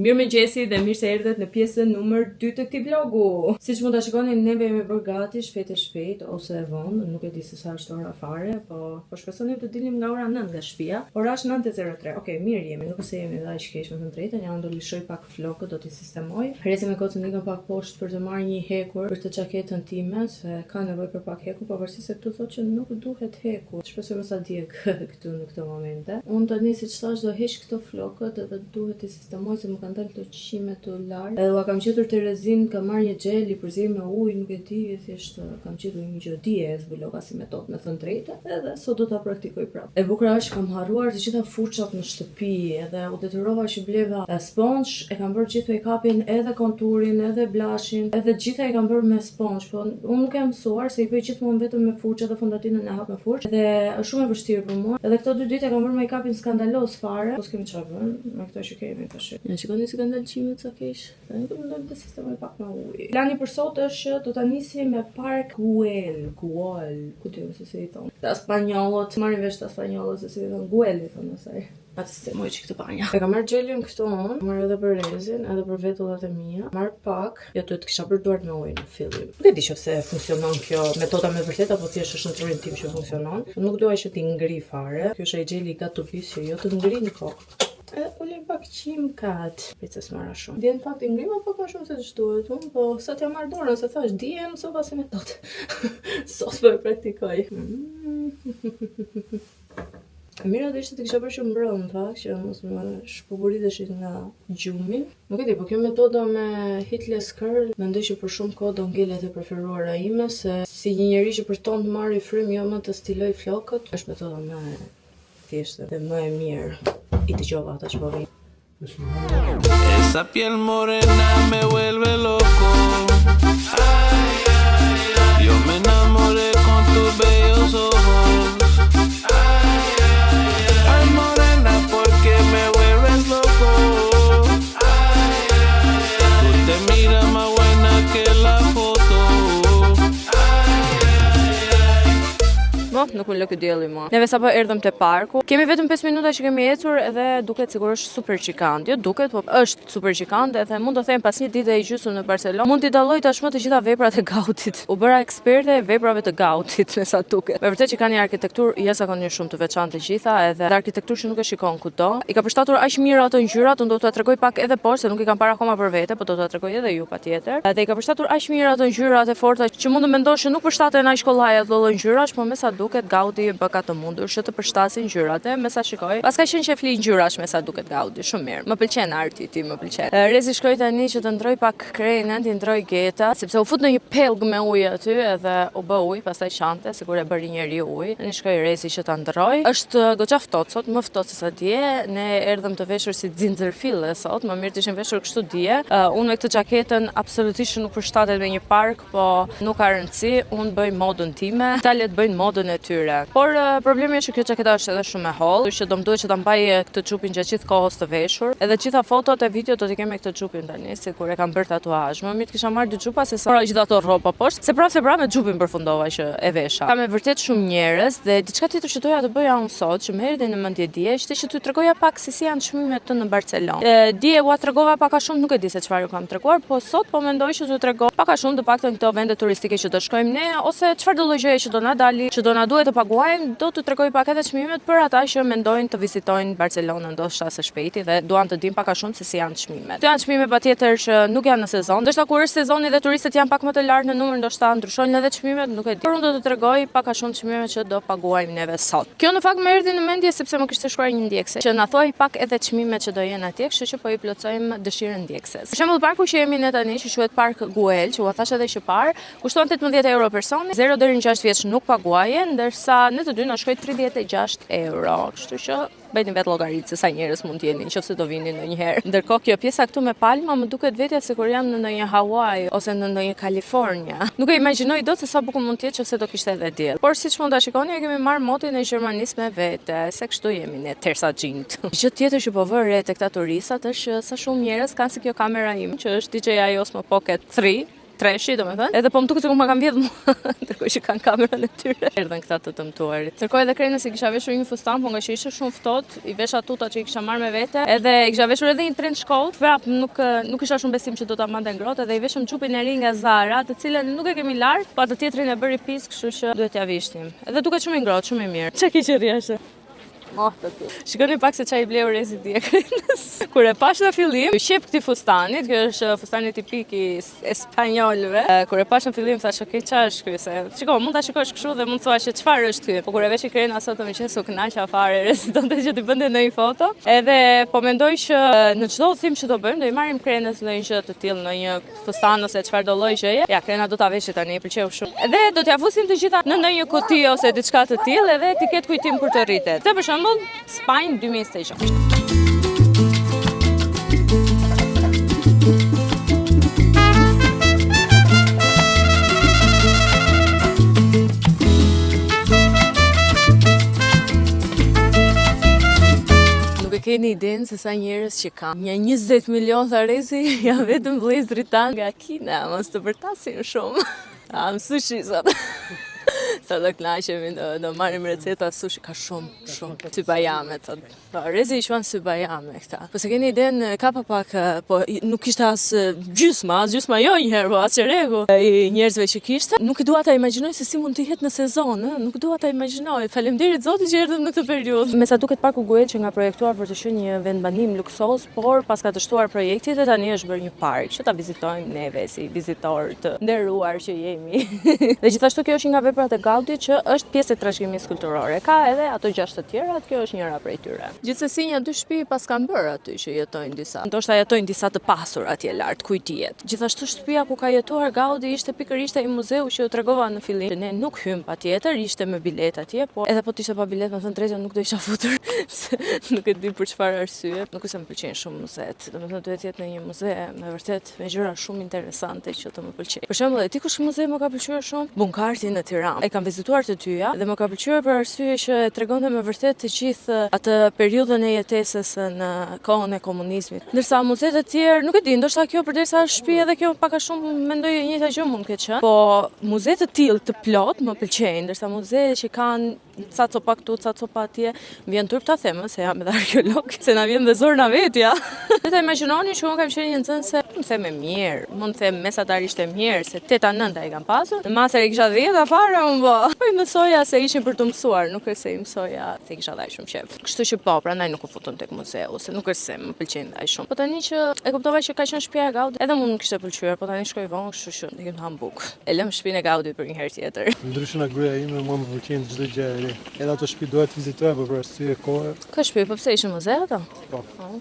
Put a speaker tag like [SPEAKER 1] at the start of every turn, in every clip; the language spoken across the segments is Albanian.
[SPEAKER 1] Mirëmëngjesi dhe mirë se erdhët në pjesën numër 2 të këtij vlogu. Siç mund ta shikoni, neve jemi bërë gati shpejt e shpejt ose e vonë, nuk e di se sa është ora fare, po po shpresonim të dilim nga ora 9 nga shtëpia. Ora është 9:03. Okej, mirë jemi, nuk është se jemi edhe aq keq, me thënë drejtën, ja unë do lëshoj pak flokët, do t'i sistemoj. Rezi me kocën ikën pak poshtë për të marrë një hekur për të xhaketën time, se ka nevojë për pak hekur, pavarësisht se këtu thotë që nuk duhet hekur. Shpresoj mos ta djeg këtu në këto momente. Unë tani siç thash do heq këto flokët edhe duhet t'i sistemoj se më kanë dalë këto qime të lartë. Edhe ua kam gjetur Terezin, kam marrë një xhel i përzier me ujë, nuk e di, thjesht kam gjetur një gjë dje e zbulova si metodë me thënë drejtë, edhe sot do ta praktikoj prapë. E bukura është që kam harruar të gjitha furçat në shtëpi, edhe u detyrova që bleva sponge, e kam bërë gjithë make-upin, edhe konturin, edhe blushin, edhe të gjitha i kam bërë me sponge, po unë nuk jam mësuar se i bëj gjithmonë vetëm me furçë edhe fondatinën e hap me furçë dhe është shumë e vështirë për mua. Edhe këto dy ditë e kam bërë make-upin skandaloz fare, po s'kemi çfarë bën me këto që kemi tash. Ja shikoni si kanë dalë qimet sa keq. Tani do mundojmë të sistemoj pak me ujë. Plani për sot është që do ta nisim me Park Güell, Gual, ku di unë se si i thonë. Ta spanjollët, marrin vesh ta spanjollët se si i thonë, Güell i thonë asaj. Pa të sistemoj që këtë banja. E kam marrë xhelin këtu unë, marrë edhe për rezin, edhe për vetullat e mia. Marr pak, jo duhet të kisha bërë duart me ujë në fillim. Nuk e di nëse funksionon kjo metoda me vërtet apo thjesht është në trurin tim që funksionon. Nuk dua që t'i ngri fare. Kjo është ai xheli i Got2b që jo të ngri në kokë. Edhe ulim pak qimkat. Prit se s'mora shumë. Dje në fakt i ngrima pak më shumë se ç'duhet unë, po sa t'ja marr dorën, se thash dje mësova si metodë. Sot po e praktikoj. E mira do ishte të kisha bërë që mbrëmë, në fakt, që mos më shpupuriteshin nga gjumi. Nuk e di, po kjo metoda me heatless curl, mendoj që për shumë kohë do ngelet e preferuara ime, se si një njeri që përton të marrë frymë, jo më të stiloj flokët, është metoda më e thjeshtë dhe më e mirë. I dëgjova ata që po vinë.
[SPEAKER 2] Esa piel morena me vuelve loco. Yo me enamoré con tus bellos ojos. Ay, morena, porque me vuelves loco. Tú te miras más buena que la foto.
[SPEAKER 1] Mo, nuk më lë ky dielli mua. Neve sapo erdhëm te parku. Kemi vetëm 5 minuta që kemi ecur edhe duket sikur është super gjigant. Jo duket, po është super gjigant edhe mund të them pas një dite e gjysmë në Barcelonë, mund t'i dalloj tashmë të gjitha veprat e Gaudit. U bëra eksperte e veprave të Gaudit, me sa duket. Me vërtet që ka një arkitekturë jashtëzakonisht shumë të veçantë të gjitha, edhe arkitekturë që nuk e shikon kudo. I ka përshtatur aq mirë ato ngjyrat, unë do t'ua tregoj pak edhe poshtë se nuk i kam parë akoma për vete, po do t'ua tregoj edhe ju patjetër. Edhe i ka përshtatur aq mirë ato ngjyrat e forta që mund të mendosh që nuk përshtaten aq kollaj ato lloj ngjyrash, po me sa duket Gaudi bëka të mundur që të përshtasin ngjyrat e me sa shikoj. Pas ka qenë qefli ngjyrash me sa duket Gaudi, shumë mirë. Më pëlqen arti i tij, më pëlqen. Rezi shkoi tani që të ndroj pak krenën, t'i ndroj geta, sepse u fut në një pellg me ujë aty edhe u bë ujë, pastaj qante, sikur e bëri njeri ujë. Tani shkoi Rezi që ta ndroj. Është goxha ftohtë sot, më ftohtë se sa dje. Ne erdhëm të veshur si zinxhirfille sot, më mirë të ishim veshur kështu dje. Unë me këtë xhaketën absolutisht nuk përshtatet me një park, po nuk ka rëndësi, unë bëj modën time, ata le të bëjnë modën e tyre. Por problemi është që kjo xhaketa është edhe shumë e hollë, kështu që do më duhet që ta mbaj këtë xhupin gjatë gjithë kohës të veshur. Edhe të gjitha fotot e video do t'i kem me këtë xhupin tani, sikur e kam bërë tatuazh. Më mirë të kisha marrë dy xhupa se sa mora gjithë ato rroba poshtë, se prapë se prapë me xhupin përfundova që e vesha. Ka me vërtet shumë njerëz dhe diçka tjetër që doja të bëja unë sot, që më erdhi në mendje dje, ishte që t'ju tregoja pak se si janë çmimet në Barcelonë. Dje ua tregova pak a shumë, nuk e di se çfarë ju kam treguar, po sot po mendoj që t'ju tregoj pak a shumë të paktën këto vende turistike që do shkojmë ne ose çfarë do lloj gjëje që do na dali, që do na duhet të paguajmë, do t'ju tregoj pak edhe çmimet për ata që mendojnë të vizitojnë Barcelonën ndoshta së shpejti dhe duan të dinë pak a shumë se si janë çmimet. Këto janë çmime patjetër që nuk janë në sezon. Ndoshta kur është sezoni dhe turistët janë pak më të lartë në numër, ndoshta ndryshojnë edhe çmimet, nuk e di. Por unë do të tregoj pak a shumë çmimet që do paguajmë neve sot. Kjo në fakt më erdhi në mendje sepse më kishte shkruar një ndjekëse që na thuaj pak edhe çmimet që do jenë atje, kështu që po i plotësojmë dëshirën ndjekëses. Për shembull, parku që jemi ne tani, që quhet Park Güell, që ua thash edhe që parë, kushton 18 euro personi, 0 deri në 6 vjeç nuk paguaje, ndërsa ne të dy na shkoi 36 euro. Kështu që bëjni vetë llogaritë se sa njerëz mund të jeni nëse do vini ndonjëherë. Ndërkohë kjo pjesa këtu me palma më duket vetja sikur jam në ndonjë Hawaii ose në ndonjë Kalifornia. Nuk e imagjinoj dot se sa bukur mund të jetë nëse do kishte edhe diell. Por siç mund ta shikoni, e kemi marrë motin e Gjermanisë me vete, se kështu jemi ne tersaxhinjt. Gjë tjetër që po vë re tek këta turistat është që sa shumë njerëz kanë si kjo kamera ime, që është DJI Osmo Pocket 3. Treshi, domethënë. Edhe po më duket sikur ma kanë vjedhur mua, ndërkohë që kanë kamerën e tyre. Erdhën këta të dëmtuarit. Ndërkohë edhe Krenës i kisha veshur një fustan, po nga që ishte shumë ftohtë, i vesha tutat që i kisha marrë me vete, edhe i kisha veshur edhe një trench coat, prap nuk nuk kisha shumë besim që do ta mbante ngrohtë, edhe i veshëm xhupin e ri nga Zara, të cilën nuk e kemi larë, po atë tjetrin e bëri pis, kështu që duhet t'ia vishnim. Edhe duket shumë i ngrohtë, shumë i mirë. Çka ke që rri ashtu? Oh, të ti. Shikoni pak se ça i bleu Rezi dje Krenës. Kur e pash në fillim, i qep këtij fustanit, kjo është fustani tipik i spanjollëve. Kur e pash në fillim thash, "Ok, ça është ky?" Se shiko, mund ta shikosh kështu dhe mund të thuash që çfarë është ky. Po kur e veshi Krena sot në mëngjes u kënaqa fare, Rezi donte që t'i bënte ndonjë foto. Edhe po mendoj që në çdo udhëtim që do bëjmë, do i marrim Krenës ndonjë gjë të tillë, ndonjë fustan ose çfarë do lloj gjëje. Ja, Krena do ta veshë tani, i pëlqeu shumë. Dhe do t'ja fusim të gjitha në ndonjë kuti ose diçka të tillë edhe t'i ketë kujtim kur të rritet. Këtë për shembull, Spanjë 2026. Nuk e keni idenë se sa njerëz që ka. Një 20 milion tha Rezi, janë vetëm vëllezërit tanë nga Kina, mos të bërtasin shumë. Am sushi sot. Sa do kënaqemi, do, do marrim receta sushi, ka shumë, shumë. Sy bajame, thot. Po, Rezi i quan sy bajame këta. Po se keni idenë, ka pa pak, po nuk ishte as gjysma, as gjysma jo një herë, po as çereku i njerëzve që kishte. Nuk e dua ta imagjinoj se si mund të jetë në sezon, ë, nuk dua ta imagjinoj. Faleminderit Zotit që erdhëm në këtë periudhë. Me sa duket Parku Güell që nga projektuar për të qenë një vendbanim luksoz, por paska dështuar projekti dhe tani është bërë një park që ta vizitojmë neve si vizitorë të nderuar që jemi. dhe gjithashtu kjo është një nga veprat e Gaudit që është pjesë e trashëgimisë kulturore. Ka edhe ato gjashtë të tjerat, kjo është njëra prej tyre. Gjithsesi një dy shtëpi paskan bërë aty që jetojnë disa. Ndoshta jetojnë disa të pasur atje lart, ku i dihet. Gjithashtu shtëpia ku ka jetuar Gaudi ishte pikërisht ai muzeu që ju tregova në fillim. Ne nuk hym patjetër, ishte me biletë atje, por edhe po të ishte pa biletë, me thënë drejtën nuk do isha futur, se nuk e di për çfarë arsye. Nuk është se më pëlqejnë shumë muzetë, domethënë duhet të jetë në një muze me vërtet me gjëra shumë interesante që të më pëlqejë. Për shembull, e di kush muze më ka pëlqyer shumë? Bunk'Arti në Tiranë. E kam vizituar të dyja dhe më ka pëlqyer për arsye që e tregonte me vërtet të gjithë atë periudhën e jetesës në kohën e komunizmit. Ndërsa muzetë e tjerë, nuk e di, ndoshta kjo përderisa është shtëpi edhe kjo pak a shumë mendoj e njëjta gjë mund të ketë qenë. Po muze të tillë të plot më pëlqejnë, ndërsa muze që kanë ca copa këtu, ca copa atje, më vjen turp ta them, se jam edhe arkeolog, se na vjen dhe zor na vetja. Dhe ta imagjinoni që unë kam qenë një nxënëse, mund të them e mirë, mund të them mesatarisht e mirë, se 8 a 9 i kam pasur. Në master e kisha 10 a fare unë po. Po i mësoja se ishin për të mësuar, nuk është se i mësoja se kisha dhe shumë qejf. Kështu që po, prandaj nuk u futëm tek muzeu, se nuk është se më pëlqejnë aq shumë. Po tani që e kuptova që ka qenë shtëpia e Gaudit, edhe mua më kishte pëlqyer, po tani shkoj vonë, kështu që ne kemi të ham bukë. E lëm shtëpinë e Gaudit për një herë tjetër.
[SPEAKER 3] Ndryshe nga gruaja ime, mua më pëlqen çdo gjë e re. Edhe ato shtëpi doja të vizitoja, por për arsye kohe.
[SPEAKER 1] Ka shtëpi, po pse ishin muze ato?
[SPEAKER 3] Po.
[SPEAKER 1] po.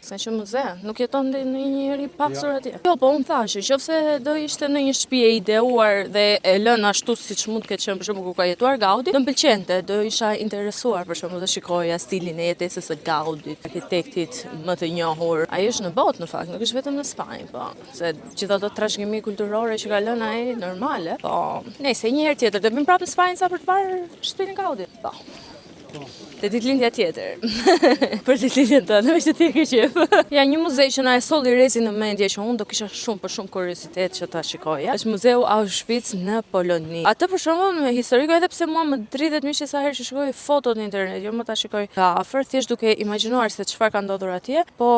[SPEAKER 1] Sa që muze, nuk jeton dhe një njeri i pasur atje. Jo, po unë thashë, qofse do ishte në një shtëpi e ideuar dhe e lënë ashtu siç mund të ketë qenë për shembull kur ka jetuar Gaudi, do më pëlqente, do isha interesuar për shembull të shikoja stilin e jetesës së Gaudit, arkitektit më të njohur. Ai është në botë në fakt, nuk është vetëm në Spanjë, po. Se gjithë ato trashëgimi kulturore që ka lënë ai normale. Po, nejse një herë tjetër do bëjmë prapë në Spanjë sa për të parë shtëpinë e Gaudit. Po. Te ditëlindja tjetër. Për ditëlindjen tënde, veç ti e ke qejf. Ja një muze që na e solli Rezi në mendje që unë do kisha shumë për shumë kuriozitet që ta shikoja. Është muzeu Auschwitz në Poloni. Atë për shembull me historiko edhe pse mua më dridhet mishi sa herë që shikoj fotot në internet, jo më ta shikoj nga afër, thjesht duke imagjinuar se çfarë ka ndodhur atje, po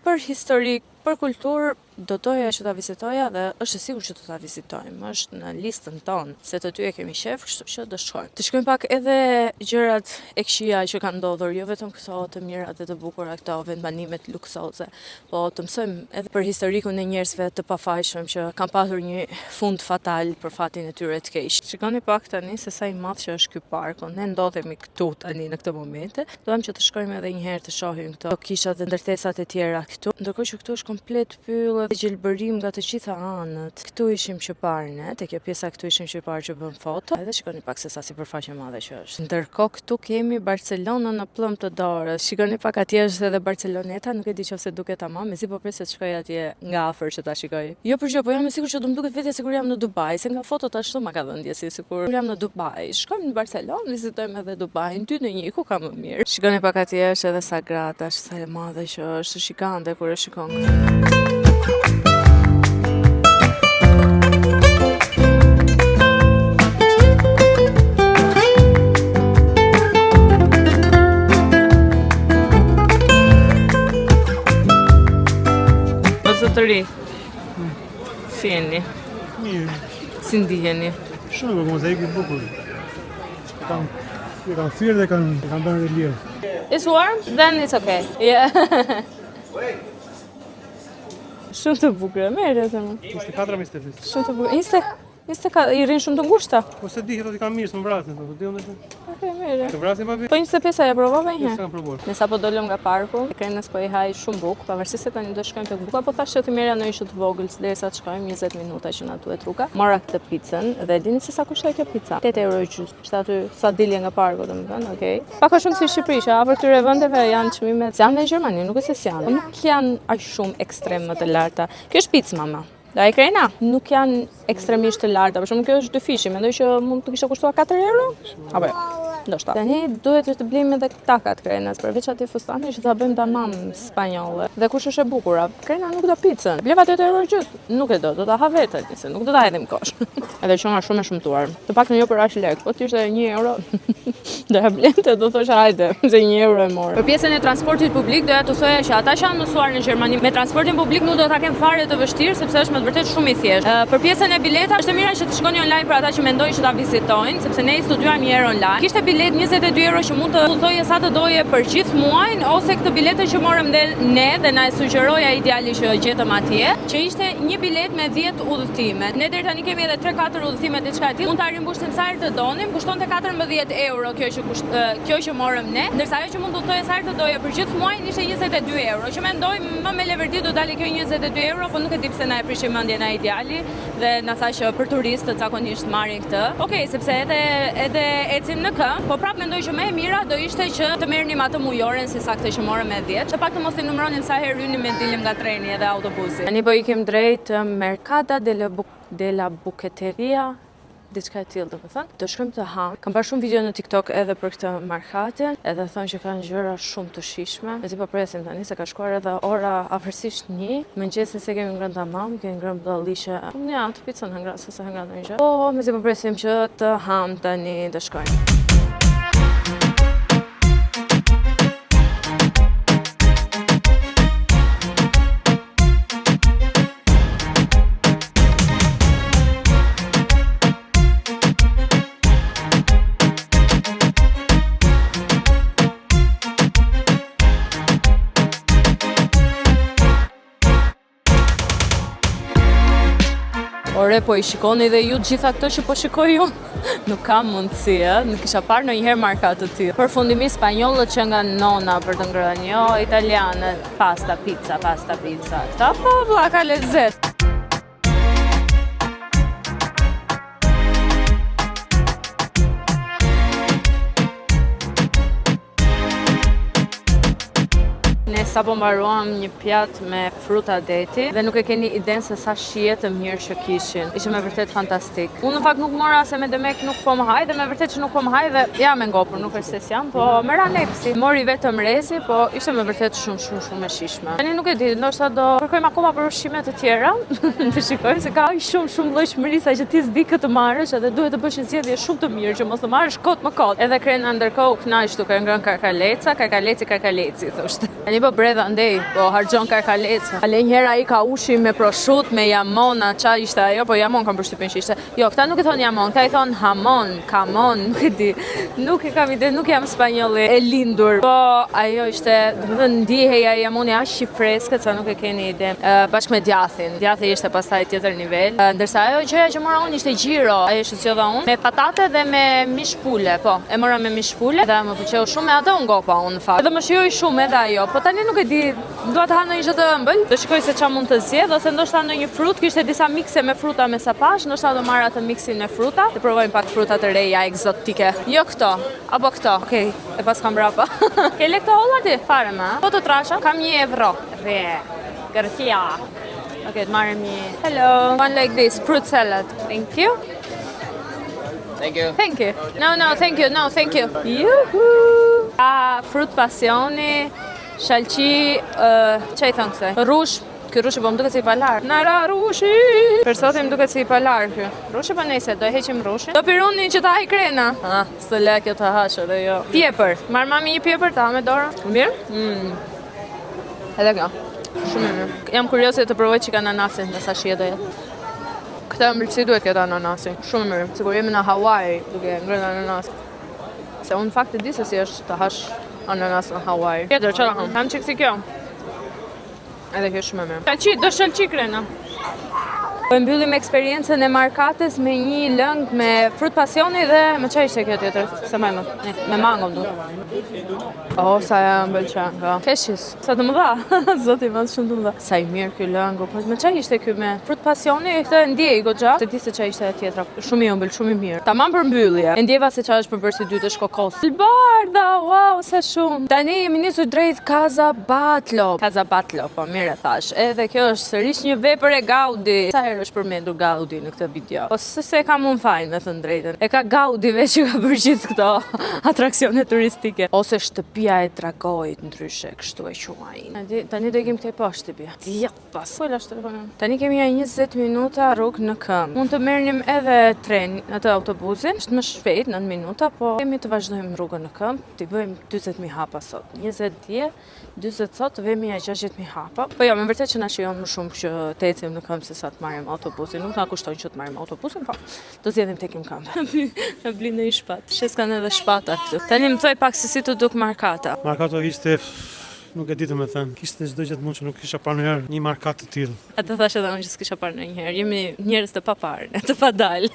[SPEAKER 1] për historik, për kulturë do doja që ta vizitoja dhe është e sigurt që do ta vizitojmë, është në listën tonë, se të dy e kemi qejf, kështu që do shkojmë. Të shikojmë pak edhe gjërat e këqija që kanë ndodhur, jo vetëm këto të mirat dhe të bukura, këto vendbanimet luksoze, po të mësojmë edhe për historikun e njerëzve të pafajshëm që kanë pasur një fund fatal për fatin e tyre të keq. Shikoni pak tani se sa i madh që është ky park, ne ndodhemi këtu tani në këtë momente. Duam që të shkojmë edhe një herë të shohim këto kishat dhe ndërtesat e tjera këtu. Ndërkohë që këtu është komplet pyll dhe gjelbërim nga të gjitha anët. Këtu ishim që parë ne, te kjo pjesa këtu ishim që parë që bëm foto. Edhe shikoni pak se sa sipërfaqe e madhe që është. Ndërkohë këtu kemi Barcelonën në pëllëmbë të dorës. Shikoni pak atje është edhe Barceloneta, nuk e di nëse duket tamam, mezi po pres të shkoj atje nga afër që ta shikoj. Jo për gjë, po jam e sigurt që do më duket vetja sikur jam në Dubai, se nga fotot ashtu ma ka dhënë ndjesi sikur jam në Dubai. Shkojmë në Barcelonë, vizitojmë edhe Dubain, dy në një, ku ka më mirë. Shikoni pak atje është edhe Sagrada, është sa e madhe që është, është gjigante kur e shikon këtë. Zotëri. Si jeni?
[SPEAKER 3] Mirë.
[SPEAKER 1] Si ndiheni?
[SPEAKER 3] Shumë bukur, mozaiku i bukur. E kanë e kanë thyer dhe kanë e kanë bërë reliev.
[SPEAKER 1] It's warm? Then it's okay. Yeah. Shumë të bukur, merre të më.
[SPEAKER 3] 24 apo 25.
[SPEAKER 1] Shumë të bukur. 20 24 i rrinë shumë të ngushta.
[SPEAKER 3] Po se di, thotë i kam mirë, s'më vrasin, thotë, di unë tash.
[SPEAKER 1] Okej, merre.
[SPEAKER 3] Të vrasin babi?
[SPEAKER 1] Po 25 a ja provova një herë.
[SPEAKER 3] S'kam provuar.
[SPEAKER 1] Ne sapo dolëm nga parku, Krenës po i haj shumë bukë, pavarësisht se tani do shkojmë tek buka, po thashë që të merrja ndonjë gjë të vogël derisa të shkojmë 20 minuta që na duhet rruga. Mora këtë picën dhe e dini se sa kushtoi kjo pica? 8 euro e gjysmë. Ishte aty sa dilje nga parku, domethënë, okay. Pak a shumë si Shqipëri, që afër këtyre vendeve janë çmimet, janë në Gjermani, nuk e se s'janë. Po nuk janë aq shumë ekstrem më të larta. Kjo është picë mama. Do ai krena? Nuk janë ekstremisht të larta. Për shembull, kjo është dyfishi. Mendoj që mund të kishte kushtuar 4 euro. Apo jo. Ndoshta. Tani duhet të blejmë edhe takat krenës, përveç atij fustani që ta bëjmë tamam spanjolle. Dhe kush është e bukura? Krena nuk do picën. Bleva 8 euro gjys. Nuk e do, do ta ha vetë, se nuk do ta hedhim kosh. Edhe qona shumë e shëmtuar. Të paktën jo për aq lek, po të ishte 1 euro, do ja blente, do thosha hajde, se 1 euro e morë. Për pjesën e transportit publik doja të thoja që ata që janë mësuar në Gjermani me transportin publik nuk do ta kenë fare të vështirë sepse është me të vërtetë shumë i thjeshtë. Ë, Për pjesën e bileta është e mira që të shkoni online për ata që mendojnë që ta vizitojnë, sepse ne i studiuam një herë online. Kishte bilet 22 euro që mund të udhëtoje sa të doje për gjithë muajin ose këtë biletën që morëm dhe ne dhe na e sugjeroi ai djali që gjetëm atje, që ishte një bilet me 10 udhëtime. Ne deri tani kemi edhe 3-4 udhëtime diçka e tillë. Mund ta rimbushnim sa herë të donim, kushtonte 14 euro kjo që kusht, kjo që morëm ne, ndërsa ajo që mund të udhëtoje sa herë të doje për gjithë muajin ishte 22 euro, që mendoj më me leverdi do dalë kjo 22 euro, po nuk e di pse na e prishi mendjen ai djali dhe na tha që për turistët zakonisht marrin këtë. Okej, sepse edhe edhe ecim në këmbë, po prap mendoj që më e mira do ishte që të merrnim atë mujoren se sa këtë që morëm me 10, që pak të mos i numëronim sa herë hynim e dilim nga treni edhe autobusi. Tani po ikim drejt Mercada de la, Bu de la Boqueteria, diçka e tillë domethënë. Do shkojmë të ham. Kam parë shumë video në TikTok edhe për këtë markatin, edhe thonë që kanë gjëra shumë të shijshme. Ne po presim tani se ka shkuar edhe ora afërsisht 1. Mëngjesin se kemi ngrënë tamam, kemi ngrënë budallishe. Po ja, atë picën hëngra, se se hëngra ndonjë gjë. Po, mezi po presim që të ham tani të shkojmë. Ore, po i shikoni dhe ju të gjitha këto që po shikoj unë? Nuk ka mundësi, ë? Nuk kisha parë ndonjëherë marka të tillë. Përfundimisht spanjollët që nga nona për të ngrënë, jo italianët, pasta, pizza, pasta, pizza. Këta po vlla ka lezet. Ne sapo mbaruam një pjatë me fruta deti dhe nuk e keni iden se sa shije të mirë që kishin. Ishte me vërtet fantastik. Unë në fakt nuk mora se me demek nuk po më haj dhe me vërtet që nuk po më haj dhe jam e ngopur, nuk është se s'jam, po më ra nepsi. Mori vetëm rezi, po ishte me vërtet shumë shumë shumë e shijshme. Tani nuk e di, ndoshta do kërkojmë akoma për ushqime të tjera, të shikojmë se ka aq shumë shumë llojshmëri sa që ti s'di kë të marrësh edhe duhet të bësh një zgjedhje shumë të mirë që mos të marrësh kot më kot. Edhe krena ndërkohë u kënaq duke ngrënë karkaleca, karkaleci, karkaleci thoshte. Tani po bredh andej, po harxhon karkaleca. Ale një herë ai ka ushi me proshut, me jamona, ça ishte ajo, po jamon kam përshtypjen që ishte. Jo, këta nuk i thon jamon, këta i thon hamon, kamon, nuk e di. Nuk e kam ide, nuk jam spanjolle e lindur. Po ajo ishte, domethënë ndihej ai jamoni aq i freskët sa nuk e keni ide. Bashkë me djathin. Djathi ishte pastaj tjetër nivel. Ndërsa ajo gjëja që mora unë ishte gjiro, ajo që zgjodha unë me patate dhe me mish pule, po, e mora me mish pule dhe më pëlqeu shumë me atë u ngopa unë në fakt. Edhe më shijoi shumë edhe ajo, po tani nuk e di, dua të ha ndonjë gjë të ëmbël, do shikoj se ça mund të zgjedh ose ndoshta ndonjë frut, kishte disa mikse me fruta me sa pash, ndoshta do marr atë miksin me fruta, të provojmë pak fruta të reja ekzotike. Jo këto, apo këto. Okej, e paskam mbrapa. Ke lekë të holla ti? Fare më, a? Po të trasha, kam një euro. Re. Garcia. Okej, të marrim një. Hello. One like this, fruit salad. Thank you.
[SPEAKER 2] Thank you.
[SPEAKER 1] Thank you. No, no, thank you. No, thank you. Juhu. A frut pasioni, shalqi, uh, ça i thon kësaj? Rrush, ky rrushi po më duket si i palar. Na ra rrushi. Për zotin më duket si i palar ky. Rrushi po nejse, do e heqim rrushin. Do pirunin që ta haj krena. Ah, s'të lë kjo të hash edhe jo. Pjepër. Marr mami një pjepër ta ha me dorën. Mirë? Mm. Edhe kjo. Shumë e mirë. Jam kurioze të provoj çika ananasin, me sa shije do jetë. Këtë ëmbëlsi duhet ketë ananasi. Shumë e mirë. Sikur jemi në Hawaii duke ngrënë ananas. Se unë në fakt e di se si është të hash ananas në Hawaii. Tjetër, çfarë ham? Kam çik si kjo. Edhe kjo shumë e mirë. Shalqi, do shalqi krena. Po e mbyllim eksperiencën e Markatës me një lëng me frut pasioni dhe me çfarë ishte kjo tjetër? Se mbaj mend. Me mango më duket. Oh, sa e ëmbël qenka. Keshis, sa të mëdha. Zoti i madh, shumë të mëdha. Sa i mirë ky lëngu. Po me çfarë ishte ky me frut pasioni? Këtë e ndjej goxha. Se di se çfarë ishte e tjetra. Shumë i ëmbël, shumë i mirë. Tamam për mbyllje. E ndjeva se çfarë është përbërësi i dytë është kokos. Bardha, wow, sa shumë. Tani jemi nisur drejt Casa Batlló. Casa Batlló, po mirë e thash. Edhe kjo është sërish një vepër e Gaudi. Sa herë është përmendur Gaudi në këtë video? Po se se e kam unë fajin, me thënë drejtën. E ka Gaudi veç që ka bërë gjithë këto atraksione turistike. Ose shtëpia e dragoit ndryshe, kështu e quajnë. Tani do ikim këtej poshtë shtëpia. Pas. Po e lash telefonin. Tani kemi ja 20 minuta rrugë në këmbë. Mund të merrnim edhe tren, atë autobusin, është më shpejt, 9 minuta, po kemi të vazhdojmë rrugën në këmbë, t'i bëjmë 40.000 hapa sot. 20 dje, 40 sot, të vemi ja 60.000 hapa. Po jo, me vërtet që na shijon më shumë që të ecim në këmbë se sa të marrim autobusin. Nuk na kushton që të marrim autobusin, po do zgjedhim të ikim këmbë. Na blin në i shpat. Sheskan edhe shpata këtu. Tani më thoj pak se si t'u duk Markata.
[SPEAKER 3] Markata ishte Nuk e di të me thënë. Kishte çdo gjë të mundshme, nuk kisha parë ndonjëherë një markat të tillë.
[SPEAKER 1] Atë thashë edhe unë që s'kisha parë ndonjëherë. Jemi njerëz të paparë, ne të padalë.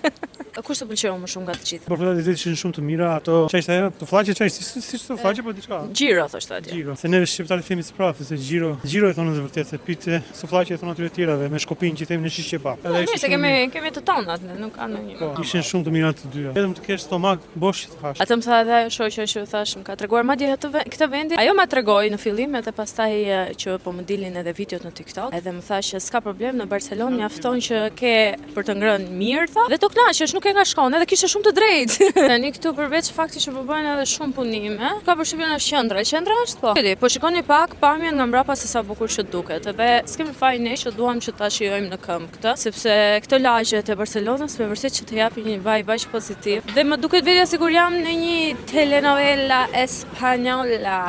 [SPEAKER 1] Kush të pëlqeu më shumë nga të gjitha?
[SPEAKER 3] Po frutat e detit ishin shumë të mira, ato çfarë ishte ajo? Tufllaqe çfarë ishte? Si si tufllaqe po diçka.
[SPEAKER 1] Gjiro thoshte atje.
[SPEAKER 3] Gjiro. Se ne shqiptarët themi spraf, se gjiro, gjiro e thonë në të vërtetë, se pite sufllaqe e thonë atyre të tjerave, me shkopinj që themi ne shish qebap.
[SPEAKER 1] Edhe ishte se kemi kemi të tonat, ne nuk ka ndonjë.
[SPEAKER 3] Po, ishin shumë të mira të dyja. Vetëm të kesh stomak bosh që të hash.
[SPEAKER 1] Atë më tha edhe ajo shoqja që ju thash, më ka treguar madje atë këtë vendi. Ajo ma tregoi në fillim edhe pastaj që po më dilnin edhe videot në TikTok, edhe më tha që s'ka problem në Barcelonë mjafton që ke për të ngrënë mirë tha dhe të kënaqesh, nuk e nga shkon, edhe kishte shumë të drejtë. Tani këtu përveç faktit që po bëhen edhe shumë punime, ka përshtypjen është qendra. Qendra është po. Di, po shikoni pak pamjen nga mbrapa se sa bukur që duket. Edhe s'kemi faj ne që duam që ta shijojmë në këmbë këtë, sepse këto lagjet e Barcelonës me vërtet që të japin një vibe aq pozitiv. Dhe më duket vetja sikur jam në një telenovela espanjola.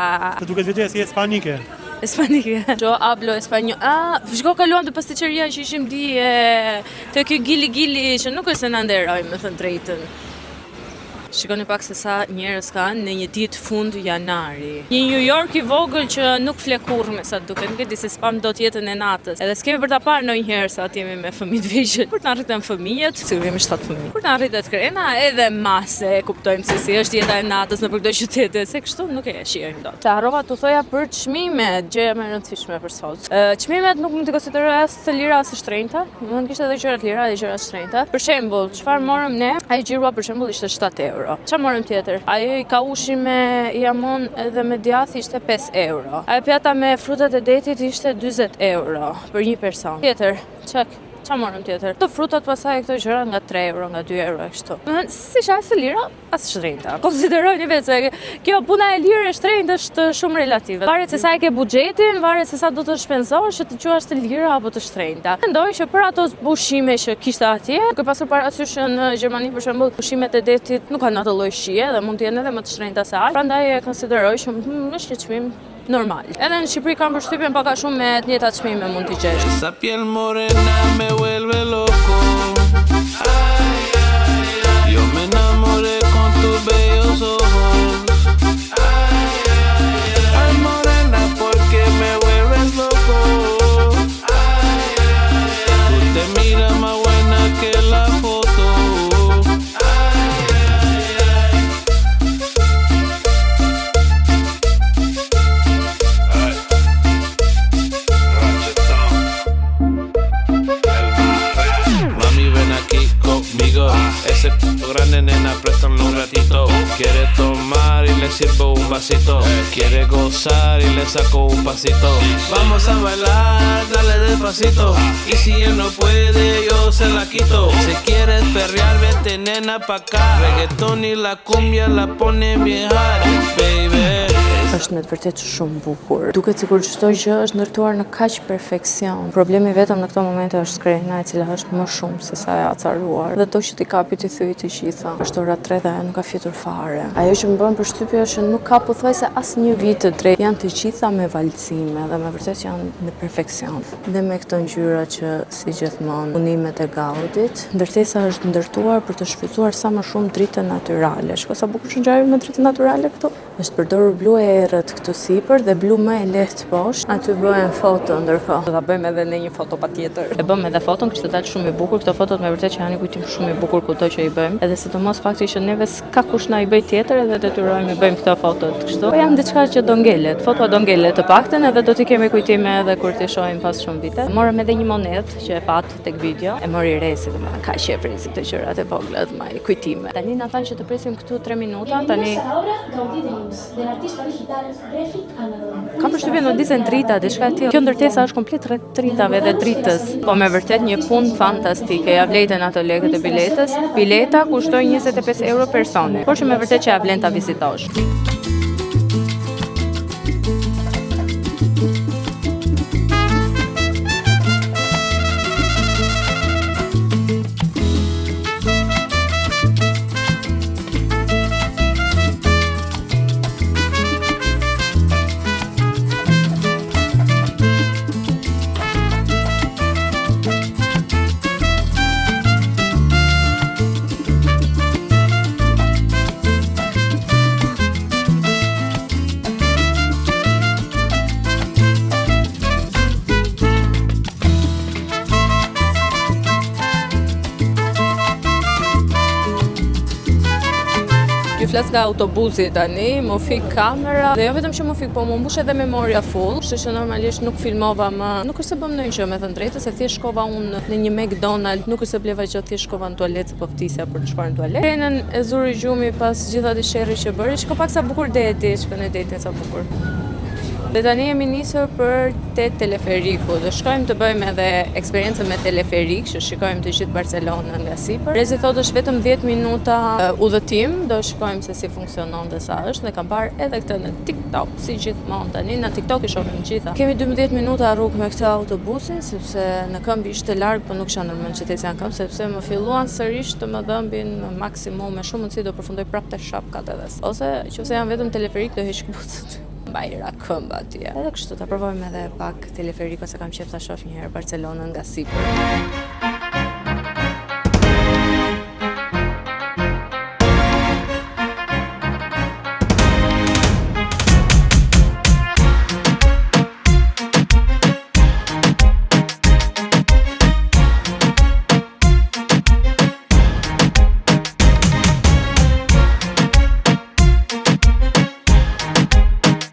[SPEAKER 3] Të duket vetja si espanike.
[SPEAKER 1] Espanike. Yo hablo español. Ah, shiko kaluam te pastiqeria që ishim dje, te ky Gili Gili që nuk është se na nderoi, me thënë drejtën. Shikoni pak se sa njerëz kanë në një ditë fund janari. Një New York i vogël që nuk fle kurrë me sa duket, nuk e di se s'pam dot jetën e natës. Edhe s'kemi për ta parë ndonjëherë sa të jemi me fëmijë të vegjël. Kur të na rriten fëmijët, sikur kemi 7 fëmijë. Kur të na rritet krena, edhe mase e kuptojmë se si është jeta e natës nëpër këto qytete, se kështu nuk e shijojmë dot. Se harrova t'u thoja për çmimet, gjëja më e rëndësishme për sot. Çmimet nuk mund t'i konsideroj as të lira as të shtrenjta, Mund kishte edhe gjëra të lira dhe gjëra të shtrenjta. Për shembull, çfarë morëm ne? Ai gjirua për shembull ishte 7 euro. Çfarë morëm tjetër? Ajo i kaushi me jamon edhe me djath ishte 5 euro. Ajo pjata me frutat e detit ishte 40 euro për një person. Tjetër, çak, çfarë morëm tjetër? Këto frutat pastaj këto gjëra nga 3 euro, nga 2 euro e kështu. Domethënë, s'isha as të lira, as shtrenjta. Konsiderojeni vetë se kjo puna e lirë e shtrenjtë është shumë relative. Varet se sa e ke buxhetin, varet se sa do të shpenzosh që të quash të lira apo të shtrenjta. Mendoj që për ato ushqime që kishte atje, duke pasur parasysh që në Gjermani për shembull ushqimet e detit nuk kanë atë lloj shije dhe mund të jenë edhe më të shtrenjta se aq. Prandaj e konsideroj që është një çmim normal. Edhe në Shqipëri kam përshtypjen pak a shumë me të njëjtat çmime mund t'i gjesh.
[SPEAKER 2] Esa piel morena me vuelve loco. Yo me enamoré con tus bellos ojos. Ay, morena, porque me vuelves loco. Tú te miras más buena que la foto. Mami, ven aquí conmigo. Ese c grande, nena, préstame un ratito. Quiere tomar y le sirvo un vasito. Quiere gozar y le saco un pasito. Vamos a bailar, dale despacito. Y si él no puede, yo se la quito. Si quieres perrear, vete, nena, pa' acá. Reggaetón y la cumbia la pone bien hot, baby.
[SPEAKER 1] Është me të vërtetë shumë bukur. Duket sikur çdo gjë është ndërtuar në kaq perfeksion. Problemi vetëm në këto momente është Krena, e cila është më shumë se sa e acaruar. Dhe do që t'i kapi t'i thyej të gjitha. Është ora 3 dhe ajo nuk ka fjetur fare. Ajo që më bën përshtypje është që nuk ka pothuajse asnjë vijë të drejtë. Janë të gjitha me valëzime dhe me vërtet janë në perfeksion. Dhe me këto ngjyra që si gjithmonë punimet e Gaudit. Ndërtesa është ndërtuar për të shfrytzuar sa më shumë dritën natyrale. Shiko sa bukur që ngjajnë me dritën natyrale këtu. Është përdorur blu e errët këtu sipër dhe blu më e lehtë poshtë. Aty bëhen foto ndërkohë. Do ta bëjmë edhe ne një foto patjetër. E bëmë edhe foton, kishte dalë shumë i bukur. Këto fotot me vërtet që janë një kujtim shumë i bukur kudo që i bëjmë. Edhe sidomos fakti që neve s'ka kush na i bëj tjetër edhe detyrohemi bëjmë këto fotot kështu. Po janë diçka që do ngelet. Foto do ngelet të paktën edhe do t'i kemi kujtime edhe kur t'i shohim pas shumë vite. Morëm edhe një monedhë që e pat tek video. E mori Rezi, domethënë ka qejf Rezi këto gjërat e vogla të maj kujtime. Tani na thanë që të presim këtu 3 minuta, tani Kam përshtypjen do ndizen drita, diçka e tillë. Kjo ndërtesa është komplet rreth dritave dhe dritës. Po me vërtet një punë fantastike. Ja vlejtën ato lekët e biletës. Bileta kushtoi 25 euro personi, por që me vërtet që ja vlen ta vizitosh. Ju flas nga autobusi tani, më fik kamera dhe jo vetëm që më fik, po më mbush edhe memoria full, kështu që normalisht nuk filmova më. Nuk është se bëm ndonjë gjë, me thënë drejtë, se thjesht shkova unë në një McDonald, nuk është se bleva gjë, thjesht shkova në tualet se po vdisja për të shkuar në tualet. Krenën e zuri gjumi pas gjithë atij sherri që bëri. Shiko pak sa bukur deti, shikoni detin sa bukur. Dhe tani jemi nisur për te teleferiku. Do shkojmë të bëjmë edhe eksperiencën me teleferik, që shikojmë të gjithë Barcelonën nga sipër. Rezi thotë është vetëm 10 minuta udhëtim, do shikojmë se si funksionon dhe sa është. Dhe kam parë edhe këtë në TikTok, si gjithmonë tani në TikTok i shohim të gjitha. Kemi 12 minuta rrugë me këtë autobusin, sepse në këmbë ishte larg, po nuk kisha ndërmend që të ecja në këmbë, sepse më filluan sërish të më dhëmbin në maksimum, me shumë mundësi do përfundoj prapë te shapkat edhe. Ose nëse jam vetëm teleferik do heq këpucët. Mbaj ra këmba atje. Edhe kështu ta provojmë edhe pak teleferikun se kam qejf ta shoh një herë Barcelonën nga sipër.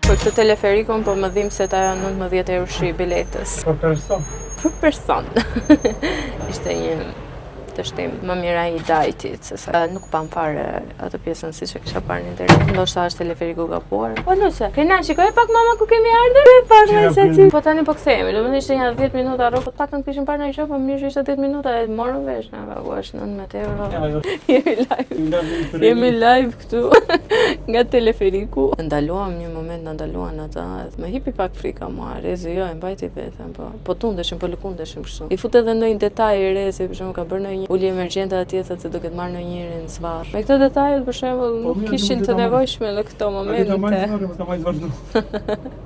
[SPEAKER 1] Për këtë teleferikun po më dhimbset ajo 19 euroshi i biletës.
[SPEAKER 3] Për person.
[SPEAKER 1] Për person. Ishte një dështim më mirë ai i Dajtit, se sa nuk pam fare atë pjesën siç e kisha parë në internet. Ndoshta është teleferiku gabuar. Po nëse, Krena, shikoj pak mama ku kemi ardhur. E pak më se si. Po tani po kthehemi. Domethënë ishte një 10 minuta rrugë, po të paktën kishim parë ndonjë gjë, po mirë që ishte 10 minuta e morëm vesh, na paguash 19 euro. Jemi live. Jemi live këtu nga teleferiku. Ndaluam një moment, na ndaluan ata. Më hipi pak frika mua, Rezi jo, e mbajti veten, po. Po tundeshim, po lëkundeshim kështu. I fut edhe ndonjë detaj Rezi, për shembull ka bërë ndonjë ulje emergjente atje thotë se do ketë marrë ndonjë njeri në zvarr. Me këto detajet për shembull po, nuk ishin të nevojshme në këto momente.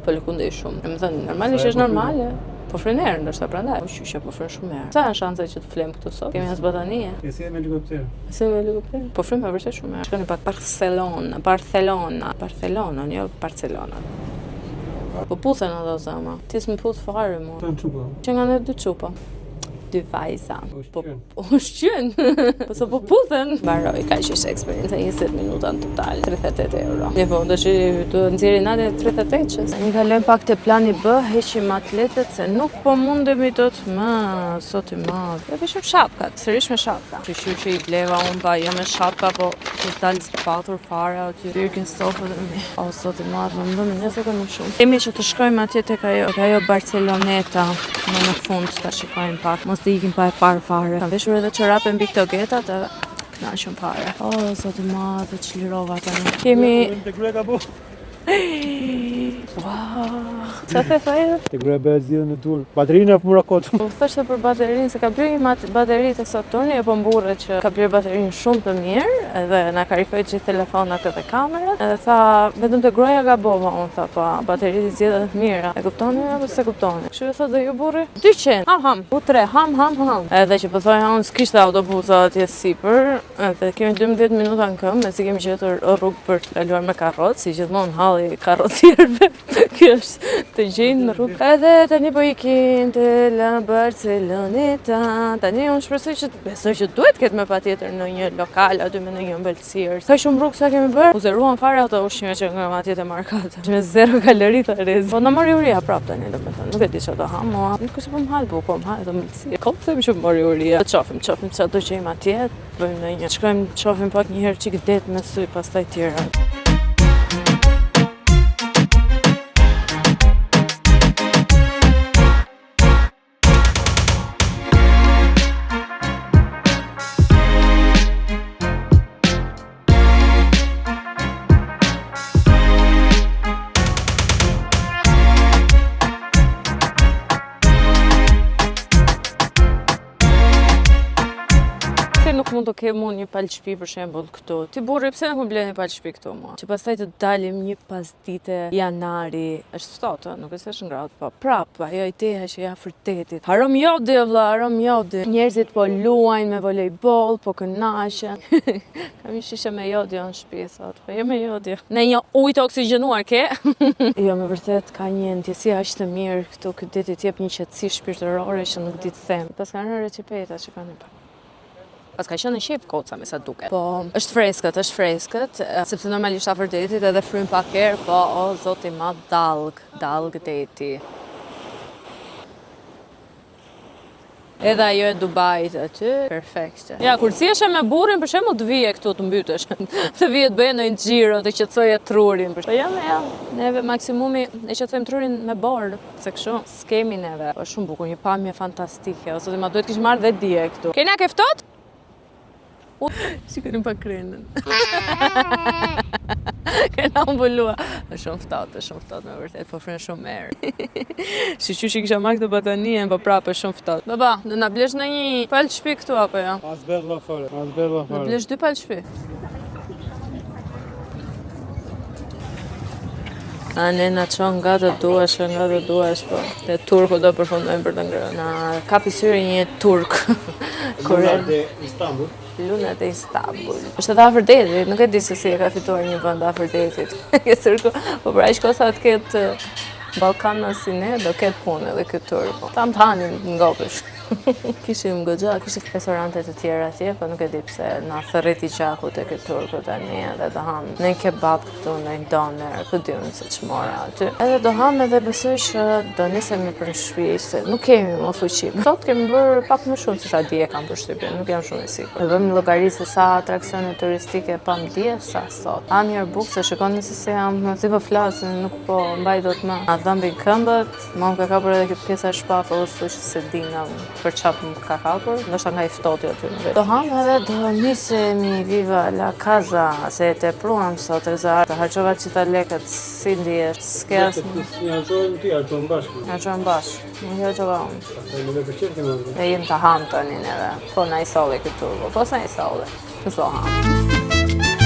[SPEAKER 1] Po lëkundej shumë. Domethënë, normalisht është normale. Po fryn erë, ndoshta prandaj. Po qyqja po fryn shumë erë. Sa janë shanset që të flem këtu sot? Kemi as batanije.
[SPEAKER 3] E si me helikopter.
[SPEAKER 1] Si me helikopter. Po fryn me vërtet shumë erë. Shkoni pak Barcelona, Barcelona, Barcelona, jo Barcelona. Po puthen ato zëma. Ti s'më puth fare mua.
[SPEAKER 3] Të në çupa.
[SPEAKER 1] Që nga në dy çupa. Dy vajza.
[SPEAKER 3] Po
[SPEAKER 1] po ushqyen. Po sa po puthen. Mbaroi, kaq ishte eksperienca 20 minuta në total, 38 euro. Ne po, do që të nxjerrin atë 38 që. Ne kalojmë pak te plani B, heqim atletet se nuk po mundemi dot më, sot i madh. E veshëm shapkat, sërish me shapka. Kështu që i bleva unë pa jo me shapka, po të dalë zbathur fare aty. Birkenstockët e mi. O, zot i madh, më dhëmbin nesër më shumë. Kemi që të shkojmë atje tek ajo, tek ajo Barceloneta, më në fund ta shikojmë pak. Mos të ikim pa e parë fare. Kam veshur edhe çorape mbi këto getat edhe kënaqem fare. O, zot i madh, të çlirova tani. Kemi
[SPEAKER 3] Te gruaja ka bo.
[SPEAKER 1] Wow. Qa the thajë?
[SPEAKER 3] Te gruaja bëja zgjidhën në dur. Baterinë apo mura kot.
[SPEAKER 1] Po thoshte për baterinë se ka blerë një bateri te Saturni e po mburret që ka blerë baterinë shumë të mirë edhe na karikoi gjithë telefonat edhe kamerat edhe tha vetëm te gruaja gabova unë tha po bateritë i zgjedha të mira. E kuptoni apo s'e kuptoni? Kështu e thotë dhe ju burri? 200. Ham ham. U tre ham ham ham. Edhe që po thoja unë s'kishte autobusa atje sipër, edhe kemi 12 minuta në këmbë, mezi kemi gjetur rrugë për të kaluar me karrocë, si gjithmonë halli i karrocierëve. Kjo është të gjejnë rrugë. Edhe tani po ikim te La Barceloneta. Tani unë shpresoj që besoj që duhet ketë me patjetër në një lokal aty me në një ëmbëlsirë. Sa shumë rrugë sa kemi bërë? U zeruan fare ato ushqime që ngrëmë atje te markata. Me zero kalori tha Rezi. Po na mori uria prap tani, domethënë. Nuk e di çfarë do ham, mua. Nuk është po më hahet bukë, po më hahet ëmbëlsirë. Kot them që mori uria. Të shohim, të shohim çfarë do gjejmë atje. Bëjmë në një. Shkojmë, të shohim pak një herë çik det me sy, pastaj tjera. Pse nuk mund të kem unë një palë shtëpi për shembull këtu? Ti burri, pse nuk më blen një palë shtëpi këtu mua? Që pastaj të dalim një pasdite janari, është ftohtë, nuk është se është ngrohtë, po prap, ajo ideja që je afër detit. Harom jodi o vlla, harom jodi. Njerëzit po luajnë me volejboll, po kënaqen. Kam një shishe me jodio në shtëpi sot, po jo me jodio. Në një ujë të oksigjenuar ke? jo, me vërtet ka një ndjesi aq të mirë këtu, ky deti të jep një qetësi shpirtërore që nuk di të them. Pas kanë rënë reçipeta që kanë pa. Pas ka qenë në qejf koca me sa duket. Po, është freskët, është freskët, sepse normalisht afër detit edhe fryn pak erë, po o zoti ma dallg, dallg deti. Edhe ajo e Dubait aty, perfekte. Ja, kur zihesh me burrin, për shembull, të vije këtu të mbytesh. Të vije të bëje ndonjë xhiro, të qetësoje trurin. Po ja, ja, neve maksimumi e qetësojmë trurin me borë, se kështu s'kemi neve. Po shumë bukur, një pamje fantastike. O zoti, ma duhet kishim marrë dhe dje këtu. Kena ke ftohtë? Shikoni pak krenën. Krena u mbulua. Është shumë ftohtë, është shumë ftohtë me vërtet, po fryn shumë erë. Shyqyr që kisha marrë këtë batanijen, po prapë është shumë ftohtë. Baba, do na blesh në një palë shtëpi këtu apo jo?
[SPEAKER 3] As bedlla fare, as bedlla
[SPEAKER 1] Do
[SPEAKER 3] fare.
[SPEAKER 1] blesh dy palë shtëpi. A ne na çon nga të duash, nga të duash, po. Te turku do përfundojmë për të ngrënë. Na kapi syri një turk. Kur
[SPEAKER 3] Luna de Istanbul.
[SPEAKER 1] Luna de Istanbul. Është edhe afër detit, nuk e di se si e ka fituar një vend afër detit. Ke turku, po për aq kohë sa të ketë Ballkana si ne, do ketë punë edhe ky turku. Tam të hanim ngopësh. Kishim goxha, kishte restorante të tjera atje, po nuk e di pse na thërriti gjaku te ky turku tani edhe do ham në një kebab këtu, në një doner, ku di unë se ç'mora aty. Edhe do ham edhe besoj që do nisemi për në shtëpi se nuk kemi më fuqi. Sot kemi bërë pak më shumë se sa dje kam përshtypjen, nuk jam shumë e sigurt. E bëjmë llogari se sa atraksione turistike pam dje, sa sot. Ham një bukë se shikoni se si jam, si po flas, nuk po mbaj dot më. Na dhëmbin këmbët, Mua më ka kapur edhe kjo pjesa e shpatullës, kështu që s'e di nga për çfarë më ka kapur, ndoshta nga i ftohti aty në vetë. Do ham edhe do nisemi viva la casa, se e tepruam sot Reza, të harxhova të gjitha lekët, si ndihesh, s'ke asnjë.
[SPEAKER 3] S'i harxhova ti, harxhon bashkë.
[SPEAKER 1] Harxhon bashkë, nuk i harxhova unë.
[SPEAKER 3] Pastaj ne për qejf kemi ardhur.
[SPEAKER 1] Ne jem të ham tani neve, po na i solli këtu, po s'na i solli, s'do ham.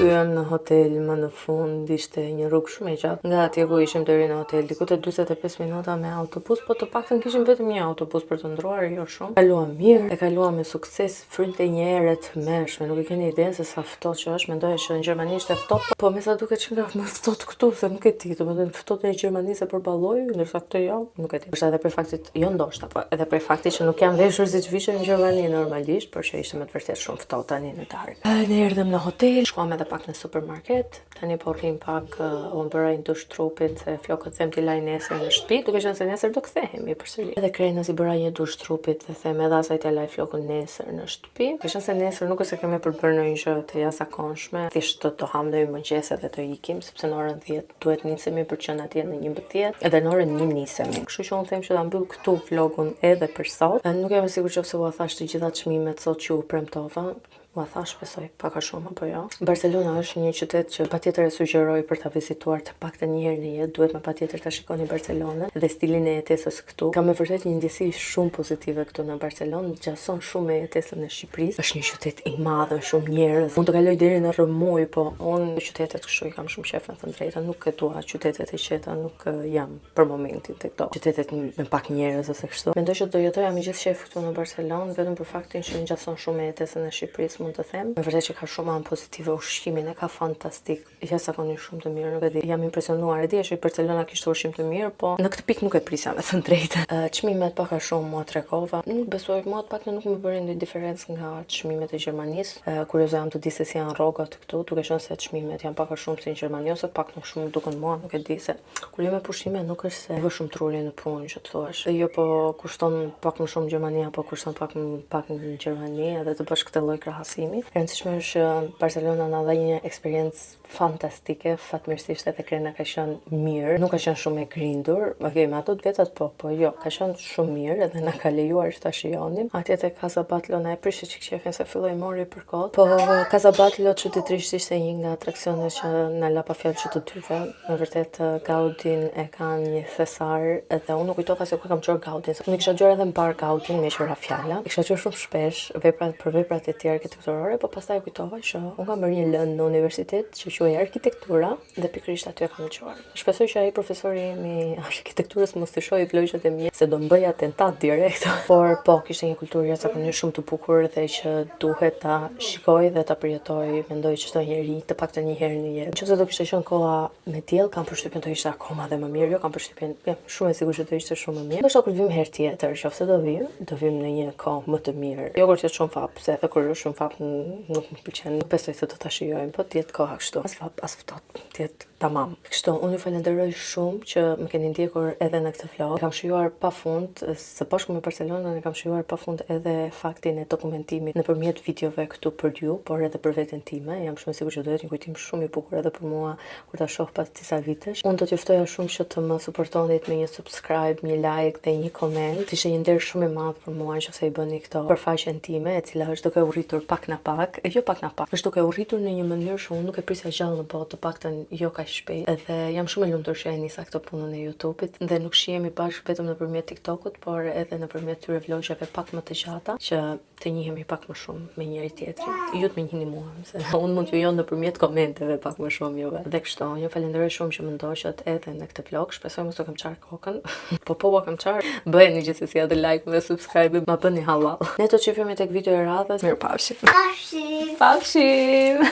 [SPEAKER 1] Hyem në hotel më në fund, ishte një rrugë shumë e gjatë. Nga atje ku ishim deri në hotel, diku te 45 minuta me autobus, po të paktën kishim vetëm një autobus për të ndruar, jo shumë. Kaluam mirë, e kaluam me sukses, Frynte një erë e tmerrshme, nuk e keni idenë se sa ftohtë që është, mendoja që në Gjermani ishte ftohtë, po me sa duket që nga më ftohtë këtu, se nuk e di, domethënë ftohtë në Gjermani se përballoj, ndërsa këtë jo, nuk e di. Është edhe për faktit, jo ndoshta, po edhe për faktit që nuk jam veshur siç vishem në Gjermani normalisht, por që ishte me të vërtetë shumë ftohtë tani në darkë. Ne erdhëm në hotel, shkuam edhe pak prapë në supermarket. Tani po rrim pak, unë bëra një dush trupit, se flokët them t'i laj nesër në shtëpi, duke qenë se nesër do kthehemi përsëri. Edhe Krenës i bëra një dush trupit dhe them edhe asaj t'ja laj flokun nesër në shtëpi. Duke qenë se nesër nuk është se kemi për të bërë ndonjë gjë të jashtëzakonshme, thjesht do të ham ndonjë mëngjes edhe të ikim, sepse në orën 10 duhet nisemi për të qenë atje në 11, edhe në orën 1 nisemi. Kështu që unë them që ta mbyll këtu vlogun edhe për sot. Nuk jam e sigurt nëse ua thash të gjitha çmimet sot që u premtova. Ua thash besoj pak a shumë apo jo. Barcelona është një qytet që patjetër e sugjeroj për ta vizituar të paktën një herë në jetë, duhet me patjetër ta shikoni Barcelonën dhe stilin e jetesës këtu. Kam me vërtet një ndjesi shumë pozitive këtu në Barcelonë, ngjason shumë me jetesën e Shqipërisë. Është një qytet i madh, me shumë njerëz. Mund të kaloj deri në rrëmujë, po unë qytetet kështu i kam shumë qejf me thënë drejtën, nuk e dua qytetet e qeta, nuk jam për momentin te këto qytetet me pak njerëz ose kështu. Mendoj që do jetoja me gjithë qejf këtu në Barcelonë, vetëm për faktin që ngjason shumë me jetesën e Shqipërisë, mund të them. Me vërtet që ka shumë anë pozitive, ushqimin e ka fantastik, jashtëzakonisht shumë të mirë, nuk e di. Jam impresionuar, e di që Barcelona kishte ushqim të mirë, po në këtë pikë nuk e prisja me thënë drejtën. Çmimet pak a shumë mua tregova. Nuk besoj, mua të paktën nuk më bëri ndonjë diferencë nga çmimet e Gjermanisë. Kurioze jam të di se si janë rrogat këtu, duke qenë se çmimet janë pak a shumë si në Gjermani ose pak më shumë duken mua, nuk e di se kur jemi me pushime nuk është se vë shumë trurin në punë që të thuash. Jo po kushton pak më shumë në Gjermani apo kushton pak më pak në Gjermani, edhe të bësh këtë lloj krahasimi. E rëndësishme është që Barcelona na dha një eksperiencë fantastike, fatmirësisht edhe Krena ka qenë mirë, nuk ka qenë shumë e grindur. Okej, me ato të vetat po, po jo, ka qenë shumë mirë edhe na ka lejuar që ta shijonim. Atje te Casa Batlló na e prishte çik qefin se filloi mori për kot. Po Casa Batlló çuditërisht ishte një nga atraksionet që na la pa fjalë që të dyve. Me vërtet Gaudin e kanë një thesar edhe unë nuk kujtova se ku kam dëgjuar Gaudin. Unë kisha dëgjuar edhe më parë Gaudin, me që ra fjala. I kisha dëgjuar shumë shpesh veprat për veprat e tjera arkitekturore, po pastaj e kujtova që unë kam bërë një lëndë në universitet që quhej arkitektura dhe pikërisht aty e kam dëgjuar. Shpresoj që ai profesori im i arkitekturës mos të shohë vlogjet e mia, se do më bëj atentat direkt. Por po, kishte një kulturë jashtëzakonisht shumë të bukur dhe që duhet ta shikoj dhe ta përjetoj, mendoj çdo njeri, të paktën një herë në jetë. Nëse do kishte qenë koha me diell, kam përshtypjen do ishte akoma dhe më mirë. Jo, kam përshtypjen, jam shumë e sigurt që do ishte shumë më mirë. Ndoshta kur të vim herë tjetër, nëse do vim, do vim në një kohë më të mirë. Jo kur të jetë shumë vapë, se edhe kur është shumë vapë nuk më pëlqen, nuk besoj se do ta shijojmë, po të jetë koha kështu. As vapë, as ftohtë, të jetë tamam. Kështu, unë ju falenderoj shumë që më keni ndjekur edhe në këtë vlog. E kam shijuar pafund, së bashku me Barcelonën e kam shijuar pafund edhe faktin e dokumentimit nëpërmjet videove këtu për ju, por edhe për veten time. Jam shumë e sigurt që do jetë një kujtim shumë i bukur edhe për mua kur ta shoh pas disa vitesh. Unë do t'ju ftoja shumë që të më suportonit me një subscribe, një like dhe një koment. Ishte një nder shumë i madh për mua nëse i bëni këto për faqen time, e cila është duke u rritur pak na pak, e jo pak na pak, është duke u rritur në një mënyrë që unë nuk e prisja gjallë në botë, të paktën jo kaq shpejt. Edhe jam shumë e lumtur që e nisa këtë punën e YouTube-it dhe nuk shihemi bashkë vetëm nëpërmjet TikTokut, por edhe nëpërmjet këtyre vlogjeve pak më të gjata, që të njihemi pak më shumë me njëri tjetrin. Ju të më njihni mua, se unë mund t'ju jon nëpërmjet komenteve pak më shumë juve. Dhe kështu, unë ju falenderoj shumë që më ndoqët edhe në këtë vlog. Shpresoj mos të kam çarë kokën. Po po ua kam çarë. Bëjeni gjithsesi atë like dhe subscribe, ma bëni hallall. Ne do të shihemi tek video e radhës. Mirupafshim.
[SPEAKER 4] Pafshim.
[SPEAKER 1] Pafshim.